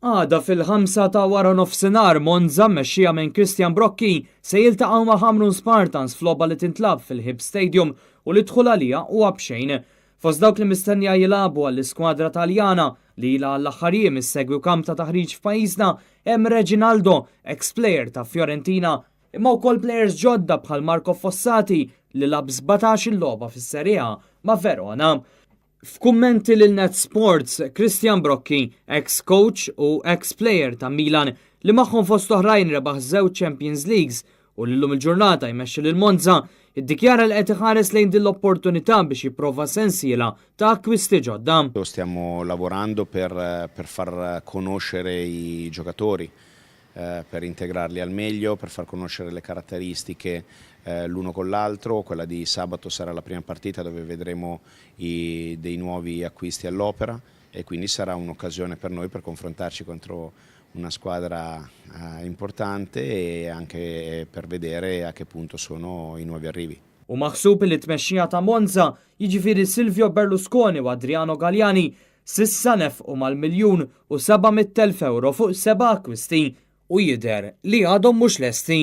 Għada fil-5 ta' wara nofsinhar, Monza mmexxija minn Christian Brocchi se jiltaqgħu ma' Ħamrun Spartans f'logħba li tintlagħab fil-Hibs Stadium u li dħul għaliha huwa b'xejn. Fost dawk li mistennija jilagħbu għall-iskwadra Taljana li ilha għall-aħħar jiem issegwi kamp ta' taħriġ f'pajjiżna hemm Reginaldo, ex-player ta' Fiorentina, imma wkoll players ġodda bħal Marco Fossati li lagħab 17 il-logħba fis-Serie A ma' Verona. F'kummenti lil Net Sports, Christian Brocchi, ex-coach u ex-player ta' Milan li magħhom fost oħrajn rebaħ żewġ Champions Leagues u li llum il-ġurnata jmexxi lil Monza, iddikjara li qed iħares lejn din l-opportunità biex jipprova sensiela ta' akkwisti ġodda. Stiamo lavorando per far conoscere i giocatori, per integrarli al meglio, per far conoscere le caratteristiche l'uno con l'altro. Quella di sabato sarà la prima partita dove vedremo dei nuovi acquisti all'opera e quindi sarà un'occasione per noi per confrontarci contro una squadra importante e anche per vedere a che punto sono i nuovi arrivi. U maħsub li t-tmexxija ta' Monza, jiġifieri Silvio Berlusconi u Adriano Galliani, s'issa nefqu mal-1,700,000 euro fuq seba' akkwisti u jidher li għadhom mhux lesti.